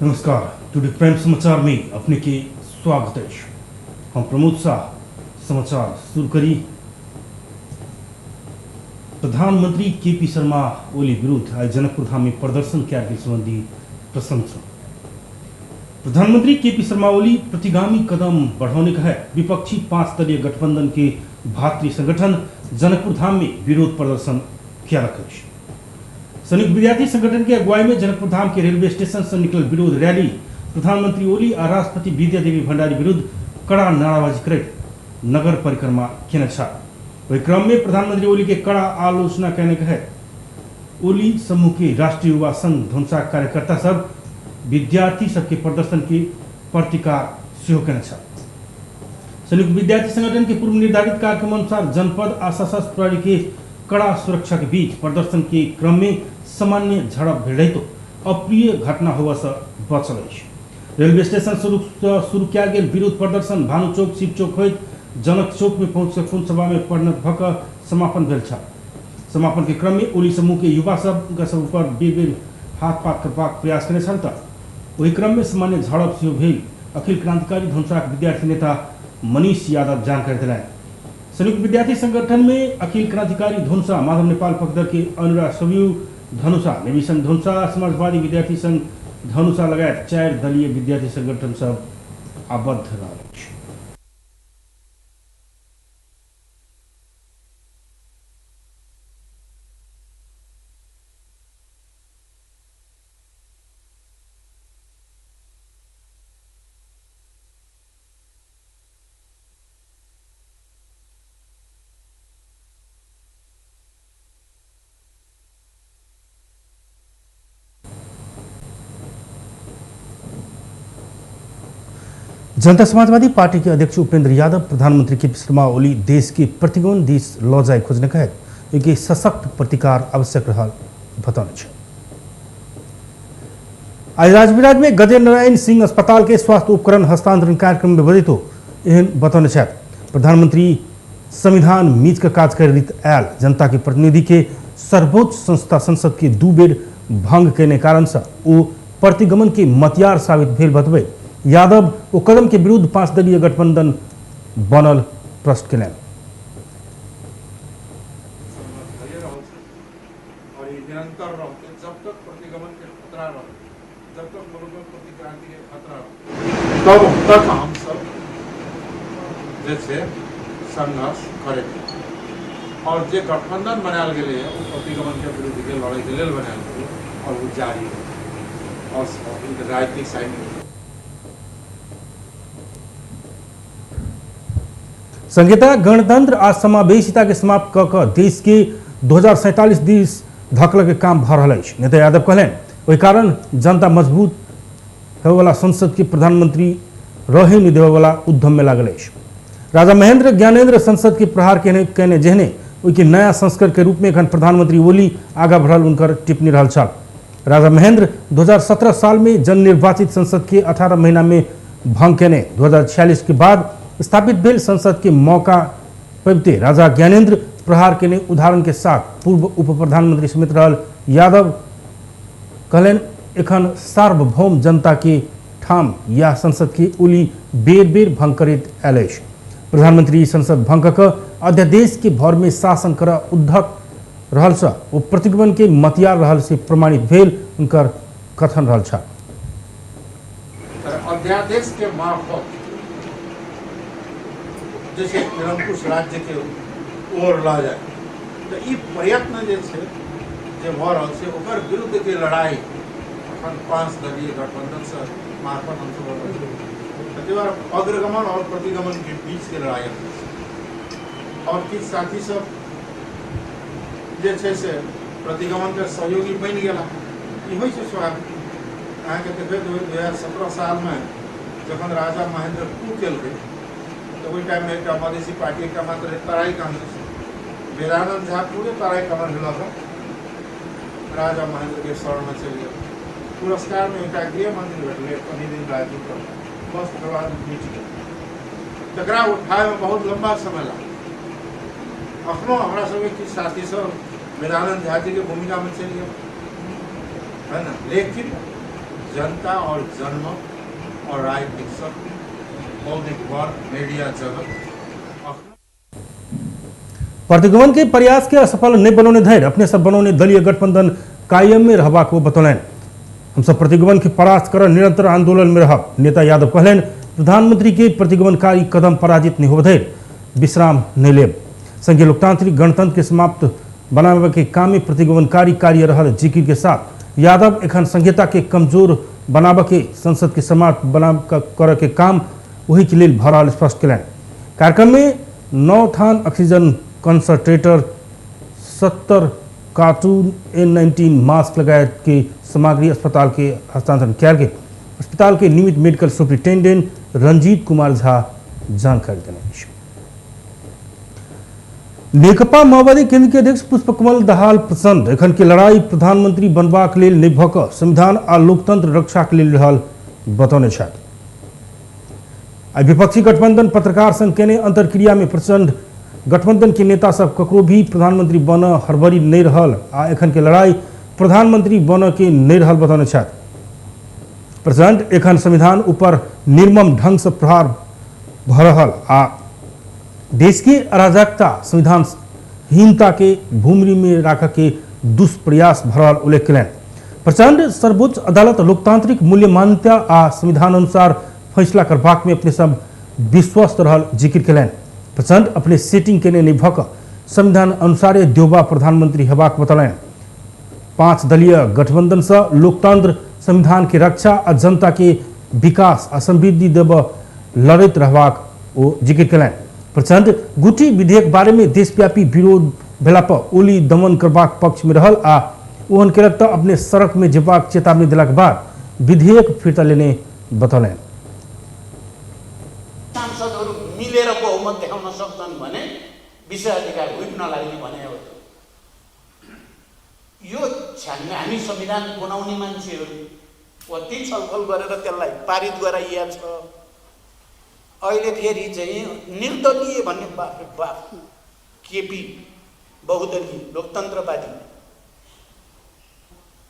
नमस्कार, today prime समाचार में अपने के स्वागत है। हम प्रमोद शाह समाचार शुरू करी। प्रधानमंत्री केपी शर्मा ओली विरुद्ध आज जनकपुर धाम में प्रदर्शन कयल गेल संबंधी प्रशंसा। प्रधानमंत्री केपी शर्मा ओली प्रतिगामी कदम बढ़ाने का है। विपक्षी 5 दलीय गठबंधन के भातृ संगठन जनकपुर धाम में विरोध प्रदर्शन किया रखा। संयुक्त विद्यार्थी संगठन के अगुवाई में जनकपुर धाम के रेलवे स्टेशन से निकल विरोध रैली प्रधानमंत्री ओली और राष्ट्रपति विद्या देवी भंडारी विरुद्ध कड़ा नाराबाजी करैत नगर परिक्रमा केने छल। ओहि क्रम में प्रधानमंत्री ओली के कड़ा आलोचना केने है। ओली समूह के राष्ट्रीय युवा संघ धनुषा कार्यकर्ता सब विद्यार्थी सबके प्रदर्शन के प्रतिकार सेहो केने छल। संयुक्त विद्यार्थी संगठन के पूर्व निर्धारित कार्यक्रम अनुसार जनपद आ सशस्त्र प्रहरी के कड़ा सुरक्षा के बीच प्रदर्शन के क्रम में सामान्य झड़प भेल रहितो अप्रिय घटना होबय से बचल अछि। रेलवे स्टेशन शुरू कयल गेल विरोध प्रदर्शन भानु चौक, शिव चौक होइत जनक चौक में पहुँच कऽ कोन सभा में परिणत भऽ कऽ समापन भेल छल। समापन के क्रम में ओली समूह के युवा सब हुनका सब ऊपर बेर बेर हाथ पात करबाक प्रयास केने छल तऽ ओहि क्रम में सामान्य झड़प सेहो भेल। अखिल क्रांतिकारी धनुषाक विद्यार्थी नेता मनीष यादव जानकारी देलनि। संयुक्त विद्यार्थी संगठन में अखिल क्रांतिकारी धनुषा, माधव नेपाल पकदर के अनुराग सव्यू धनुषा, नेवी संघ धनुषा, समाजवादी विद्यार्थी संघ धनुषा लगायत 4 दलीय विद्यार्थी संगठन सब आबद्ध रहल अछि। जनता समाजवादी पार्टी के अध्यक्ष उपेंद्र यादव प्रधानमंत्री के शर्मा ओली देश के प्रतिगमन दिस लऽ जाय खोजने कहैत एक सशक्त प्रतिकार आवश्यक रहल बतौने छथि। आज राजविराज में गजेन्द्र नारायण सिंह अस्पताल के स्वास्थ्य उपकरण हस्तांतरण कार्यक्रम में बजैतो एहन बतौने छथि। प्रधानमंत्री संविधान मीच के काज करैत आयल जनता के प्रतिनिधि के सर्वोच्च संस्था संसद के 2 बेर भंग केने कारण से ओ प्रतिगमन के मतियार साबित भेल बतबैत यादव ओ कदम के विरुद्ध 5 दलीय गठबंधन बनल प्रश्न केलनि। और ये निरंतर रहते जब तक प्रतिगमन के खतरा रहते, जब तक मुल्क में प्रतिक्रांति के खतरा रहते, तब तक हम सब जैसे संघर्ष करेंगे। और जे गठबंधन बनायल गेलै है वो प्रतिगमन के विरुद्ध के लड़ाई के लेल बनायल गेलै और वो जारी है और राजनीतिक साइड। संहिता गणतंत्र आ समावेशिता के समाप्त कऽ कऽ देश के 2047 दिस धकल के काम भऽ रहल अछि। नेता यादव कहलनि ओहि कारण जनता मजबूत होयवला संसद के प्रधानमंत्री रहे नहि देबयवला उद्यम में लागल अछि। राजा महेंद्र ज्ञानेन्द्र संसद के प्रहार केने जेहने ओहिके नया संस्करण के रूप में एखन प्रधानमंत्री ओली आगा बढ़ल उनकर टिप्पणी रहल छल। राजा महेंद्र 2017 साल में जननिर्वाचित संसद के 18 महीना में भंग केने 2046 के बाद स्थापित भेल संसद के मौका पाबिते राजा ज्ञानेन्द्र प्रहार केने उदाहरण के साथ पूर्व उप प्रधानमंत्री समेत रहल यादव कहलनि एखन सार्वभौम जनता के ठाम यह संसद के ओली बेर बेर भंग करैत आयल अछि। प्रधानमंत्री संसद भंग कऽ अध्यादेश के भर में शासन कर उद्धत रहल से ओ प्रतिगमन के मतियार रहल से प्रमाणित भेल उनकर कथन रहल छल। अध्यादेश के मार्फत जैसे निरंकुश राज्य के ओर लऽ जाए तो ई प्रयत्न जे छै जे भऽ रहल छै ओकर विरुद्ध के लड़ाई अखन 5 दलीय गठबंधन से मार्फत हमसब रहल छी। ताहि दुआरे अग्रगमन और प्रतिगमन के बीच के लड़ाई और किछु साथी सब जे छै से प्रतिगमन के सहयोगी बनि गेला, ई होइ छै स्वाभाविक। अहाँके देखैत होइ 2017 सालमे जखन राजा महेंद्र कू केलकै तो ओहि टाइममे एकटा मधेसी पार्टी एकटा मात्र रहै तराई कांग्रेस, वेदानंद झा पूरे तराई कमर लऽ कऽ राजा महेंद्र के शरणमे चलि गेल। पुरस्कारमे एकटा गृह मंत्री भेटलै कनि दिन राजनीति पर, बस ओकर बाद मिट गेल। तकरा उठाबैमे बहुत लम्बा समय लागल। अखनो हमरा सबके किछु साथी सब वेदानंद झा जी के भूमिकामे चलि गेल है ना, लेकिन जनता और जनमत और राजनीतिक सब, बौद्धिक वर्ग, मीडिया जगत प्रतिगमन के प्रयास के असफल नहीं बनौने धरि अपने सब बनौने दलीय गठबंधन कायम में रहबाक ओ बतौलनि। हमसब प्रतिगमन के परास्त कर निरंतर आंदोलन में रहब। नेता यादव कहलनि प्रधानमंत्री के प्रतिगमनकारी कदम पराजित नहीं होब धरि विश्राम नहीं लेब। संघीय लोकतांत्रिक गणतंत्र के समाप्त बनावे के काम में प्रतिगमनकारी कार्य रहल जिकिर के साथ यादव एखन संहिता के कमजोर बनाबे के संसद के समाप्त बना कर के काम वही के लेल भऽ रहल स्पष्ट कयलनि। कार्यक्रम में 9 थान oxygen concentrator, 70 cartoon N19 mask लगायत के सामग्री अस्पताल के हस्तांतरण कयल गेल। अस्पताल के निमित्त मेडिकल सुपरिटेंडेंट रंजीत कुमार झा जानकारी देने। नेकपा माओवादी केंद्र के अध्यक्ष पुष्पकमल दाहाल प्रचंड एखन के लड़ाई प्रधानमंत्री बनबाक लेल नहि भऽ कऽ संविधान आ लोकतंत्र रक्षा के लेल रहल बतौने छथि। आइ विपक्षी गठबंधन पत्रकार संग केने अंतर्क्रिया में प्रचंड गठबंधन के नेता सब ककरो भी प्रधानमंत्री बन हड़बड़ी नहीं रहल आ एखन के लड़ाई प्रधानमंत्री बन के नहीं रहल बतौने छथि। प्रचंड एखन संविधान ऊपर निर्मम ढंग से प्रहार भऽ रहल आ देश के अराजकता संविधान हीनता के भूमि में राख के दुष्प्रयास भऽ रहल उल्लेख कयलनि। प्रचंड सर्वोच्च अदालत लोकतांत्रिक मूल्य मान्यता आ संविधान अनुसार फैसला करबाक में अपने सब विश्वस्त रहल जिक्र कयलनि। प्रचंड अपने सेटिंग केने नहि भऽ कऽ संविधान अनुसारे देउबा प्रधानमंत्री हेबाक बतौलनि। 5 दलीय गठबंधन से लोकतंत्र, संविधान के रक्षा आ जनता के विकास आ समृद्धि देबऽ लड़ैत रहबाक ओ जिक्र कयलनि। प्रचंड गुठी विधेयक बारे में देशव्यापी विरोध भेला पर ओली दमन करबाक पक्ष में रहल आ ओहन केलक तऽ अपने सड़क में जेबाक चेतावनी देलाक बाद विधेयक फिर्ता लेने बतौलनि। सांसदहरू मिलेर बहुमत देखाउन सक्छन् भने विषय अधिकार हुइप नलाग्ने भने हो। यो छ्यान्ने हामी संविधान बनाउने मान्छेहरू कति छलफल गरेर त्यसलाई पारित गराइएको छ। अहिले फेरि चाहिँ निर्दलीय भन्ने बाफ बाफ केपी बहुदलीय लोकतन्त्रवादी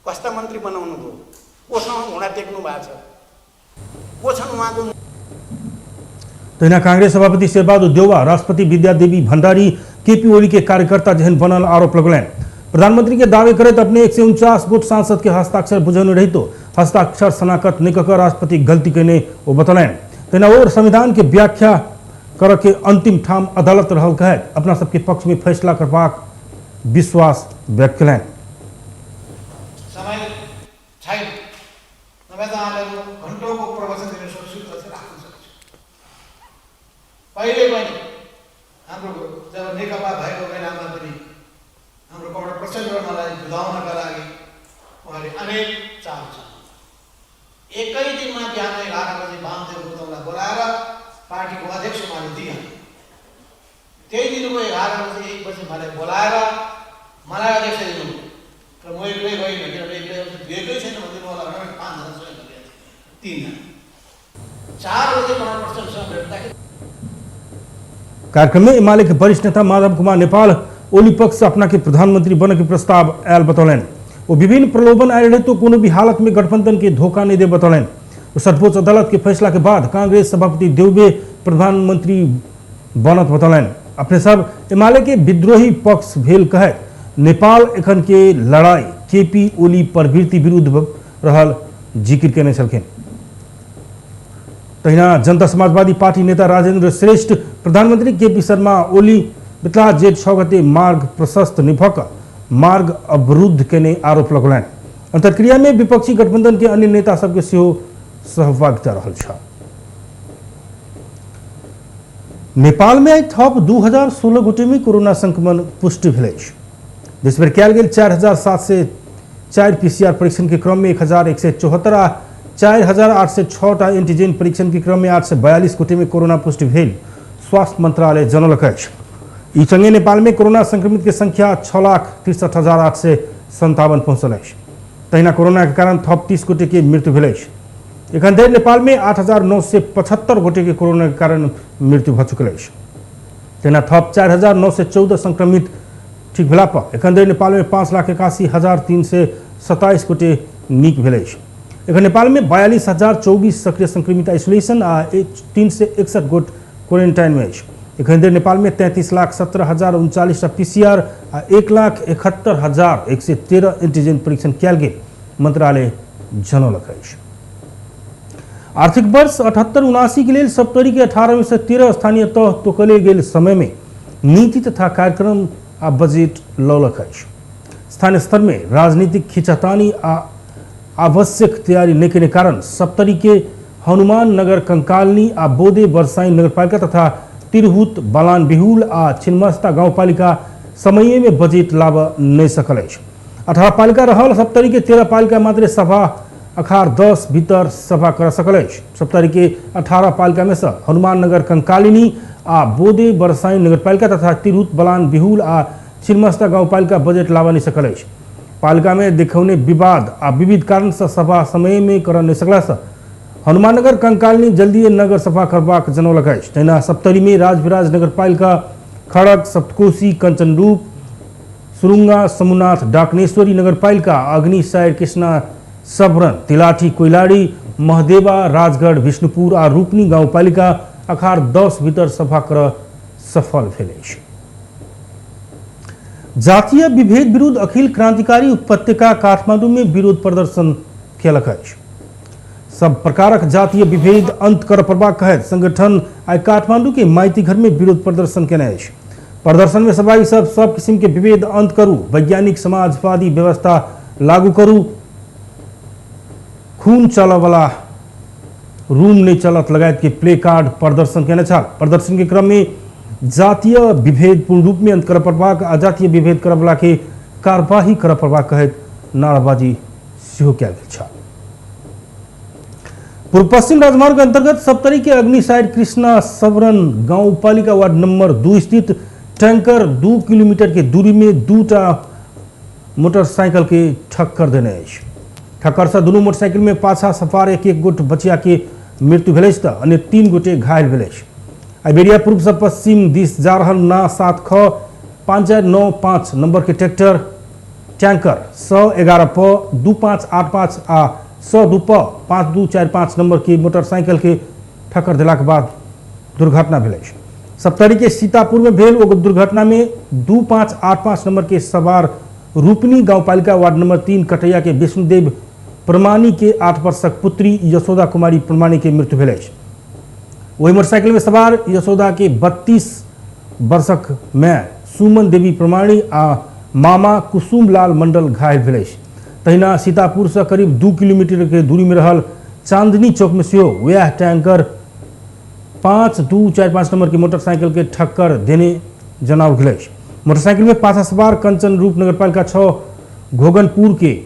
कस्ता मन्त्री बनाउनु भयो, कोसँग घुँडा टेक्नु भएको छ, को छन् उहाँको। तहिना कांग्रेस सभापति शेरबहादुर देउवा राष्ट्रपति विद्यादेवी भंडारी केपी ओली के कार्यकर्ता जेहन बनल आरोप लगौलनि। प्रधानमंत्री के दावे करैत अपने 149 गोट सांसद के हस्ताक्षर बुझौने रहितो हस्ताक्षर शनाखत नहि कऽ राष्ट्रपति गलती कयने ओ बतौलनि। तहिना और संविधान के व्याख्या कर के अंतिम ठाम अदालत रहल कहैत अपना सबके पक्ष में फैसला करबाक विश्वास व्यक्त कयलनि। समय छैन, नभए त उहाँलाई म घन्टौँको प्रवचन दिन सक्छु, राख्न सक्छु। पहिले पनि हाम्रो जब नेकपा भएको बेलामा पनि हाम्रो कमरेड प्रचण्ड र मलाई जुधाउनका लागि उहाँले अनेक चाल छन्। एकै दिनमा बिहान 11 बजे वामदेव गौतमलाई बोलाएर पार्टीको अध्यक्ष उहाँले दिइहाल्यो। त्यही दिनको 11 बजे 1 बजे मलाई बोलाएर मलाई अध्यक्ष दिनु र म एक्लै गइनँ, किनभने एक्लै दिएकै छैन भनिदिनु होला भनेर 5 जना गरेको थिएँ, 3 जना। 4 बजे कमरेड प्रचण्डसँग भेट्दाखेरि कार्यक्रम में एमाले के वरिष्ठ नेता माधव कुमार नेपाल ओली पक्ष से अपना के प्रधानमंत्री बने के प्रस्ताव आयल बतौलनि। वो विभिन्न प्रलोभन आयल रहे तो कोनो भी हालत में गठबंधन के धोखा नहीं दे बतौलनि। वो सर्वोच्च अदालत के फैसला के बाद कांग्रेस सभापति देउबे प्रधानमंत्री बनत बतौलनि। अपने सब एमाले के विद्रोही पक्ष भेल कहैत नेपाल एखन के लड़ाई केपी ओली प्रवृत्ति विरुद्ध रहल जिक्र केने छलखिन। तहिना जनता समाजवादी पार्टी नेता राजेंद्र श्रेष्ठ प्रधानमंत्री केपी शर्मा ओली बितला जेठ 6 गते मार्ग प्रशस्त निभक मार्ग अवरुद्ध केने आरोप लगौलनि। अंतर्क्रिया में विपक्षी गठबंधन के अन्य नेता सबके सेहो सहभागिता रहल छल। नेपाल में आइ थप 2016 गोटे में कोरोना संक्रमण पुष्टि भेल अछि। देशभरि कयल गेल 4704 पीसीआर परीक्षण के क्रम में 1174 आ 4806 टा एंटीजन परीक्षण के क्रम में 842 गोटे में कोरोना पुष्टि भेल स्वास्थ्य मंत्रालय जनौलक अछि। ई संगे नेपाल में कोरोना संक्रमित के संख्या 6,63,857 पहुंचल अछि। तहिना कोरोना के कारण थप 30 गोटे के मृत्यु भेल अछि। एखन धरि नेपाल में 8,975 गोटे के कोरोना के कारण मृत्यु भऽ चुकल अछि। तहिना थप 4,914 संक्रमित ठीक भेला पर एखन धरि नेपाल में 5,81,327 गोटे नीक भेल अछि। एखन नेपालमे 42,024 सक्रिय संक्रमित आइसोलेशन आ 361 गोट क्वारेंटाइनमे अछि। एखन धरि नेपालमे 33,17,039 पीसीआर आ 1,71,113 एंटीजन परीक्षण कयल गेल मंत्रालय जनौलक अछि। आर्थिक वर्ष 78-79 के लेल सप्तरी के 18 में से 13 स्थानीय तह तोकले गेल समय में नीति तथा कार्यक्रम आ बजट लौलक अछि। स्थानीय स्तर में राजनीतिक खिंचातानी आ आवश्यक तैयारी नहि केने कारण सप्तरी के हनुमान नगर कंकालनी आ बोदे बरसाई नगरपालिका तथा तिरहुत बलान बिहुल आ छिन्मस्ता गाउँपालिका समय में बजट लाब नहीं सकल अछि। 18 पालिका रहल सप्तरी के 13 पालिका मात्र सभा अखार 10 भीतर सभा कर सकल अछि। सप्तरी के 18 पालिका में से हनुमान नगर कंकालिनी आ बोदे बरसाई नगरपालिका तथा तिरहुत बलान बिहुल आ छिन्मस्ता गाउँपालिका बजट लाब नहीं सकल अछि। पालिका में देखौने विवाद आ विविध कारण से सभा समय में कर नहीं सकला से हनुमाननगर कंकालिनी जल्दी नगर सभा करबाक जनौलक अछि। तहिना सप्तरी में राजविराज नगरपालिका खड़ग सप्तकोशी कंचनरूप सुरुंगा समुनाथ डाकनेश्वरी नगरपालिका अग्निसायर कृष्णा सबरन तिलाठी कोइलाड़ी महदेवा राजगढ़ विष्णुपुर आ रूपनी गाउँपालिका अखार 10 भीतर सभा कर सफल भेल अछि। जातीय विभेद विरुद्ध अखिल क्रांतिकारी उपत्यका काठमांडू में विरोध प्रदर्शन केलक अछि। सब प्रकारक जातीय विभेद अंत कर पड़बाक कहैत संगठन आइ काठमांडू के माइती घर में विरोध प्रदर्शन केने अछि। प्रदर्शन में सभाई सब सब किस्म के विभेद अंत करू, वैज्ञानिक समाजवादी व्यवस्था लागू करू, खून चलऽवला रूम नहीं चलत लगायत के प्ले कार्ड प्रदर्शन केने छल। प्रदर्शन के क्रम में जातीय विभेद पूर्ण रूप में अंत कर पड़बाक आ जातीय विभेद करवला के कार्यवाही कर पड़बाक कहैत नाराबाजी सेहो कयल गेल छल। पूर्व पश्चिम राजमार्ग अंतर्गत सप्तरी के अग्निसाइड कृष्णा सबरन गाउँपालिका वार्ड नंबर 2 स्थित टैंकर 2 किलोमीटर के दूरी में 2टा मोटरसाइकिल के ठक्कर देने अछि। ठक्कर से दुनू मोटरसाइकिल में पाछा सवार एक एक गोट बचिया के मृत्यु भेल अछि त अन्य 3 गोटे घायल भेल अछि। आइबेरिया पूर्व से पश्चिम दिस जा रहल ना 7 ख 5495 नंबर के ट्रैक्टर टैंकर 111 प 2585 आ 102 प 5245 नंबर के मोटरसाइकिल के ठक्कर देलाक बाद दुर्घटना भेल अछि। सप्तरी के सीतापुर में भेल ओ दुर्घटना में 2585 नंबर के सवार रूपनी गाउँपालिका वार्ड नंबर 3 कटैया के विष्णुदेव प्रमाणी के 8 वर्षक पुत्री यशोदा कुमारी प्रमाणी के मृत्यु भेल अछि। वही मोटरसाइकिल में सवार यशोदा के 32 वर्षक में सुमन देवी प्रमाणी आ मामा कुसुम लाल मंडल घायल भेल अछि। तहिना सीतापुर से करीब 2 किलोमीटर के दूरी में रहल चांदनी चौक में सेहो वह टैंकर 5245 नंबर के मोटरसाइकिल के ठक्कर देने जनाव गेल अछि। मोटरसाइकिल में पाछा सवार कंचन रूप नगरपालिका 6 घोगनपुर के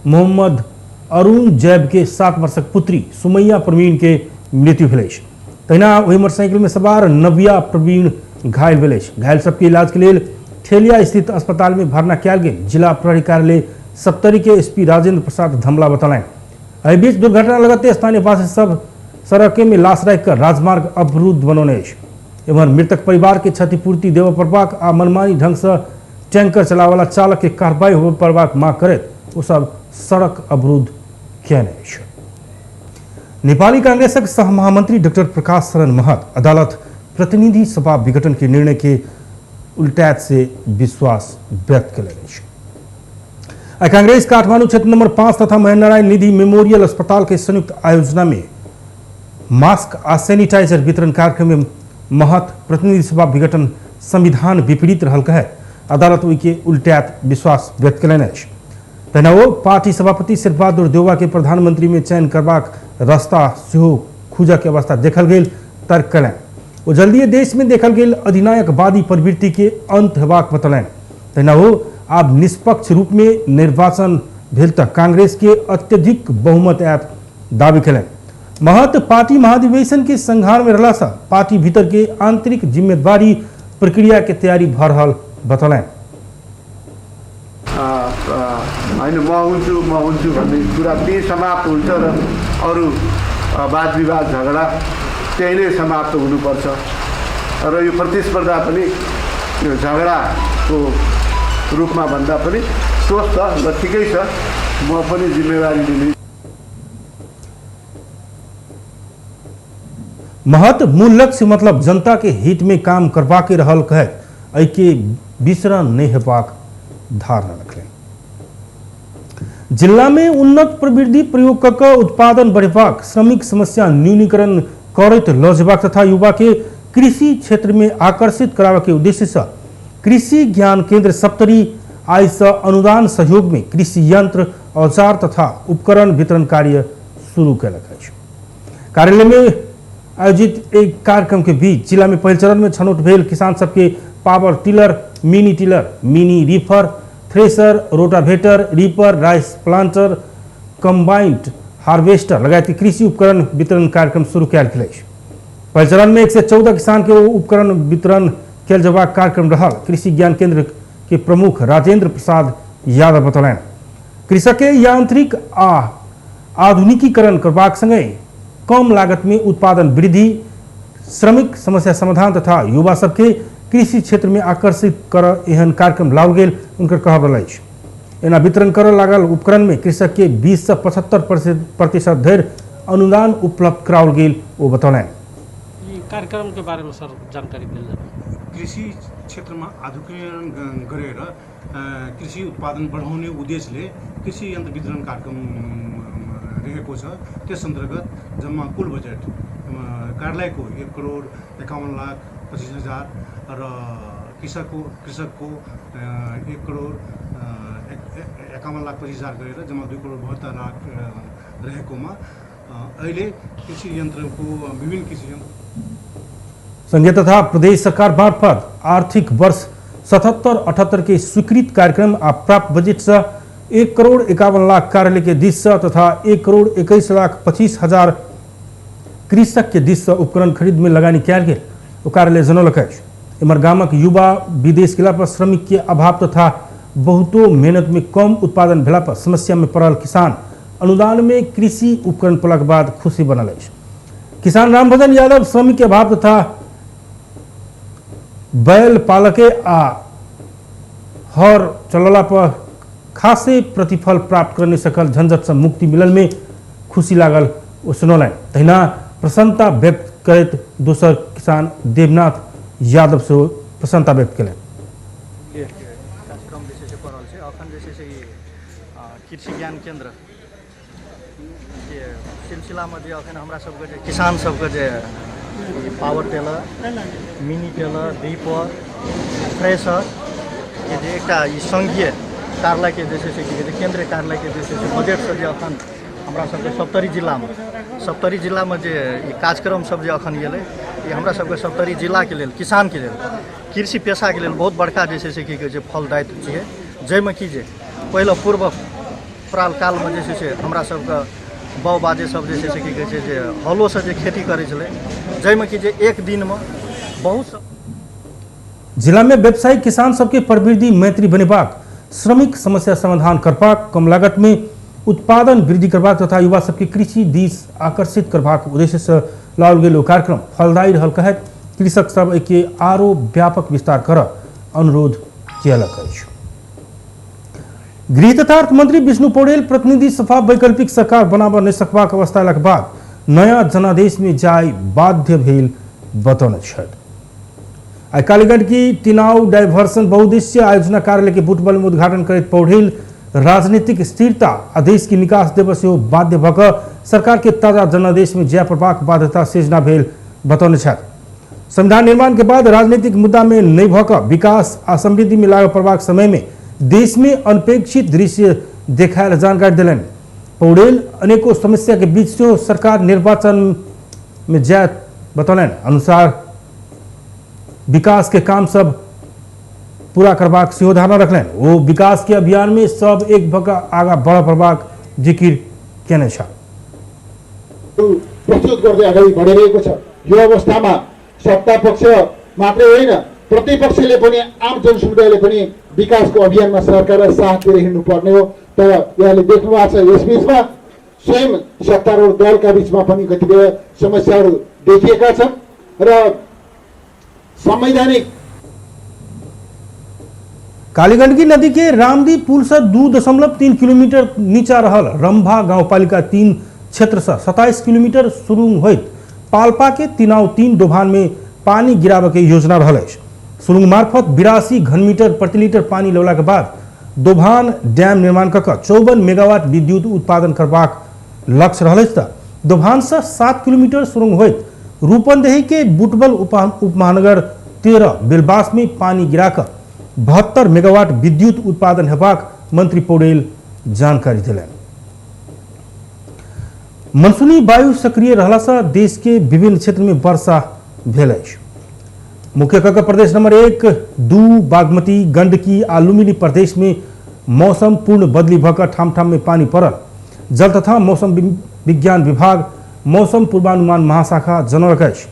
मोहम्मद अरुण जैब के 7 वर्षक पुत्री सुमैया प्रवीण के मृत्यु भेल अछि। तहिना वही मोटरसाइकिल में सवार नविया प्रवीण घायल भेल अछि। घायल सबके इलाज के लेल ठेलिया स्थित अस्पताल में भर्ना कयल गेल जिला प्रहरी कार्यालय सप्तरी के एसपी राजेंद्र प्रसाद धमला बतौलनि। एहि बीच दुर्घटना लगते स्थानीयवासी सब सड़क में लाश राखिकर राजमार्ग अवरुद्ध बनौने अछि। एम्हर मृतक परिवार के क्षतिपूर्ति देबय पड़बाक आ मनमानी ढंग से टैंकर चलावला चालक के कार्रवाई होबय पड़बाक मांग करैत ओ सब सड़क अवरुद्ध कयने अछि। नेपाली कांग्रेसक सह महामंत्री डॉक्टर प्रकाश शरण महत अदालत प्रतिनिधि सभा विघटन के निर्णय के उल्टायत से विश्वास व्यक्त कयलनि अछि। आइ कांग्रेस काठमांडू क्षेत्र नंबर 5 तथा महेन्द्र निधि मेमोरियल अस्पताल के संयुक्त आयोजना में मास्क आ सैनिटाइजर वितरण कार्यक्रम में महत प्रतिनिधि सभा विघटन संविधान विपरीत रहल कहैत अदालत ओहिके उल्टायत विश्वास व्यक्त कयलनि अछि। तहिना ओ पार्टी सभापति शेरबहादुर देउवा के प्रधानमंत्री में चयन करबाक रास्ता सेहो खुजऽ के अवस्था देखल गेल तर्क कयलनि। ओ जल्दिए देश में देखल गेल अधिनायकवादी प्रवृत्ति के अंत हेबाक बतौलनि। तहिना ओ आब निष्पक्ष रूप में निर्वाचन भेल तऽ कांग्रेस के अत्यधिक बहुमत आयत दावी कयलनि। महत पार्टी महाधिवेशन के संघार में रहला से पार्टी भीतर के आंतरिक जिम्मेदारी प्रक्रिया के तैयारी भऽ रहल बतौलनि। होइन म हुन्छु भन्ने कुरा त्यही समाप्त हुन्छ र अरू वाद विवाद झगडा त्यही नै समाप्त हुनुपर्छ र यो प्रतिस्पर्धा पनि यो झगडाको रूपमा भन्दा पनि स्वस्थ र ठिकै छ, म पनि जिम्मेवारी लिने। महत्व मूल लक्ष्य मतलब जनता के हित में काम करबा के रहल कहत एहि के विसरण नहीं हेबाक धारणा रखलनि। जिला में उन्नत प्रवृत्ति प्रयोग क उत्पादन बढ़ेबाक, श्रमिक समस्या न्यूनीकरण करैत लऽ जेबाक तथा युवा के कृषि क्षेत्र में आकर्षित कराबऽ के उद्देश्य से कृषि ज्ञान केंद्र सप्तरी आइ से अनुदान सहयोग में कृषि यंत्र, औजार तथा उपकरण वितरण कार्य शुरू कयलक अछि। कार्यालय में आयोजित एक कार्यक्रम के बीच जिला में पहिल चरण में छनौट भेल किसान सबके power tiller, mini tiller, mini reaper, thresher, rotavator, reaper, rice planter, combined harvester लगायत कृषि उपकरण वितरण कार्यक्रम शुरू कयल गेल अछि। पहिल चरण में 114 किसान के उपकरण वितरण कयल जेबाक कार्यक्रम रहल कृषि ज्ञान केंद्र के प्रमुख राजेंद्र प्रसाद यादव बतौलनि। कृषक के यांत्रिक आ आधुनिकीकरण करबाक संगहि कम लागत में उत्पादन वृद्धि, श्रमिक समस्या समाधान तथा युवा सबके कृषि क्षेत्र में आकर्षित कर एहन कार्यक्रम लाओल गेल उनकर कहब रहल अछि। एना वितरण करऽ लागल उपकरण में कृषक के 20 से 75% धरि अनुदान उपलब्ध कराओल गेल ओ बतौलनि। कार्यक्रम के बारे में सर जानकारी दिल जाए। कृषि क्षेत्रमा आधुनिकीकरण गरेर कृषि उत्पादन बढाउने उद्देश्यले कृषि यन्त्र वितरण कार्यक्रम रहेको छ। त्यस अन्तर्गत जम्मा कुल बजेट कार्यालयको 1,51,25,000 र कृषकको 1,51,25,000 गरेर जम्मा 2,72,00,000 रहेकोमा अहिले कृषि यन्त्रको विभिन्न कृषि यन्त्र संघीय तथा प्रदेश सरकार मार्फत आर्थिक वर्ष 77-78 के स्वीकृत कार्यक्रम आ प्राप्त बजट से 1,51,00,000 कार्यालय के दिस से तथा 1,21,25,000 कृषक के दिस से उपकरण खरीद में लगानी कयल गेल ओ कार्यालय जनौलक अछि। एम्हर गामक युवा विदेश गेला पर श्रमिक के अभाव तथा बहुतो मेहनत में कम उत्पादन भेला पर समस्या में पड़ल किसान अनुदान में कृषि उपकरण पड़लाक बाद खुशी बनल अछि। किसान रामभजन यादव श्रमिक के अभाव तथा बैल पालके आ हर चलला पर खासे प्रतिफल प्राप्त कर नहीं सकल झंझट से मुक्ति मिलल में खुशी लागल ओ सुनौलनि। तहिना प्रसन्नता व्यक्त करैत दोसर किसान देवनाथ यादव सेहो प्रसन्नता व्यक्त कयलनि। कार्यक्रम जे छै से पड़ल छै अखन जे छै से कृषि ज्ञान केंद्र के सिलसिलामे जे अखन हमरा सबके जे किसान सबके जे power tiller, mini tiller, reaper, thresher के जे एकटा ई संघीय कार्यालय के जे छै से की कहै छै केंद्रीय कार्यालय के जे छै से बजटसँ जे अखन हमरा सबके सप्तरी जिलामे जे ई कार्यक्रम सब जे अखन गेलै ई हमरा सबके सप्तरी जिलाके लेल, किसानके लेल, कृषि पेशाके लेल बहुत बड़का जे छै से की कहै छै फलदायी छियै। जाहिमे कि जे पहिले पूर्व कालमे जे छै से हमरा सबके बाउ बाजे सब जे छै से की कहै छै जे हलोसँ जे खेती करै छलै, जाहिमे कि जे एक दिनमे बहुत जिला में व्यवसायिक किसान सबके प्रवृत्ति मैत्री बनेबाक, श्रमिक समस्या समाधान करबाक, कम लागत में उत्पादन वृद्धि करबाक तथा युवा सबके कृषि दिस आकर्षित करबाक उद्देश्य से लाओल गेल ओ कार्यक्रम फलदायी रहल कहैत कृषक सब एहिके आरो व्यापक विस्तार कर अनुरोध कयलक अछि। गृह तथा अर्थ मंत्री विष्णु पौडेल प्रतिनिधि सभा वैकल्पिक सरकार बनाबऽ नहि सकबाक अवस्था अयलाक बाद नया जनादेश में जाय बाध्य भेल बतौने छथि। आइ कालीगंज की तिनाउ डाइवर्सन बहुउद्देशीय आयोजना कार्यालय के बुटबल में उद्घाटन करैत पौडेल राजनीतिक स्थिरता आ देश की निकास देबऽ सेहो बाध्य भऽ कऽ सरकार के ताजा जनादेश में जाय पड़बाक बाध्यता सृजना भेल बतौने छथि। संविधान निर्माण के बाद राजनीतिक मुद्दा में नहि भऽ कऽ विकास आ समृद्धि में लागू पड़बाक समय में देश में अनपेक्षित दृश्य देखायल जानकारी देलनि। पौडेल अनेकों समस्या के बीच सेहो सरकार निर्वाचन में जायत बतौलनि। अनुसार विकास के काम सब पूरा करबाक सेहो धारणा रखलनि। ओ विकास के अभियान में सब एक भऽ कऽ आगाँ बढ़ पड़बाक जिकिर केने छल। प्रस्तुत गर्दै अगाडि बढिरहेको छ। यो अवस्थामा सत्ता पक्ष मात्रै होइन, प्रतिपक्षले पनि, आम जनसमुदायले पनि विकासको अभियानमा सरकारलाई साथ दिएर हिँड्नुपर्ने हो। तर यहाँले देख्नु भएको छ यस बिचमा स्वयं सत्तारूढ दलका बिचमा पनि कतिपय समस्याहरू देखिएका छन् र संवैधानिक कालीगंडकी नदी के रामदी पुल से 2.3 किलोमीटर नीचा रहल रंभा गांवपालिका 3 क्षेत्र से 27 किलोमीटर सुरुंग होइत पाल्पा के तिनाउ 3 दोभान में पानी गिराबे के योजना रहल अछि। सुरुंग मार्फत 82 घनमीटर प्रति लीटर पानी लौला के बाद दोभान डैम निर्माण कऽ 54 मेगावाट विद्युत उत्पादन करबाक लक्ष्य रहल अछि। दोभान से 7 किलोमीटर सुरुंग होइत रूपन्देही के बुटबल उपमहानगर 13 बेलबास में पानी गिराकर 72 मेगावाट विद्युत उत्पादन हेबाक मंत्री पौडेल जानकारी दिलनि। मनसूनी वायु सक्रिय रहला से देश के विभिन्न क्षेत्र में वर्षा भेल अछि। मुख्य कऽ प्रदेश नंबर 1, 2, बागमती, गंडकी आ लुम्बिनी प्रदेश में मौसम पूर्ण बदली भऽ कऽ ठाम ठाम में पानी पड़ल। जल तथा मौसम विज्ञान विभाग मौसम पूर्वानुमान महाशाखा जनौलक अछि।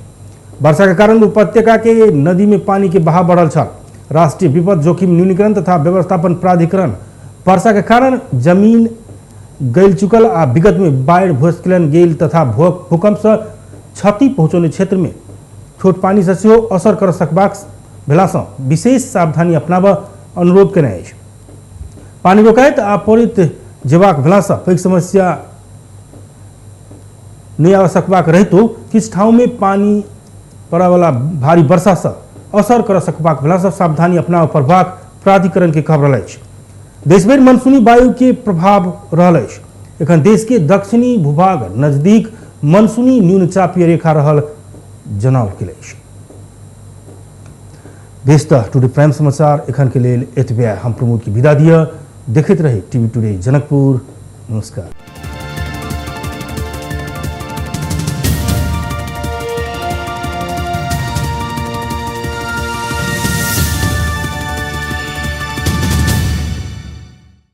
वर्षा के कारण उपत्यका के नदी में पानी के बहाव बढ़ल छल। राष्ट्रीय विपद जोखिम न्यूनीकरण तथा व्यवस्थापन प्राधिकरण वर्षा के कारण जमीन गल चुकल आ विगत में बाढ़ि, भूस्खलन गेल तथा भूकंप से क्षति पहुँचौने क्षेत्र में छोट पानी से सेहो असर कर सकबाक भेलासँ विशेष सावधानी अपनाबऽ अनुरोध केने अछि। पानी रोकाइत आ पड़ित जेबाक भेलासँ पैघ समस्या नहि आबि सकबाक रहितो किछु ठाउँ में पानी पड़यवला भारी वर्षासँ असर कर सकबाक भेलासँ सावधानी अपनाबऽ पड़बाक प्राधिकरण के कहब रहल अछि। देशभरि मनसूनी वायु के प्रभाव रहल अछि। एखन देश के दक्षिणी भूभाग नजदीक मनसूनी न्यूनचापीय रेखा रहल जनाओल गेल अछि। टुडे प्राइम समाचार एखन के लेल एतबे। हम प्रमोद के विदा दिअ। देखैत रही टीवी टुडे जनकपुर। नमस्कार।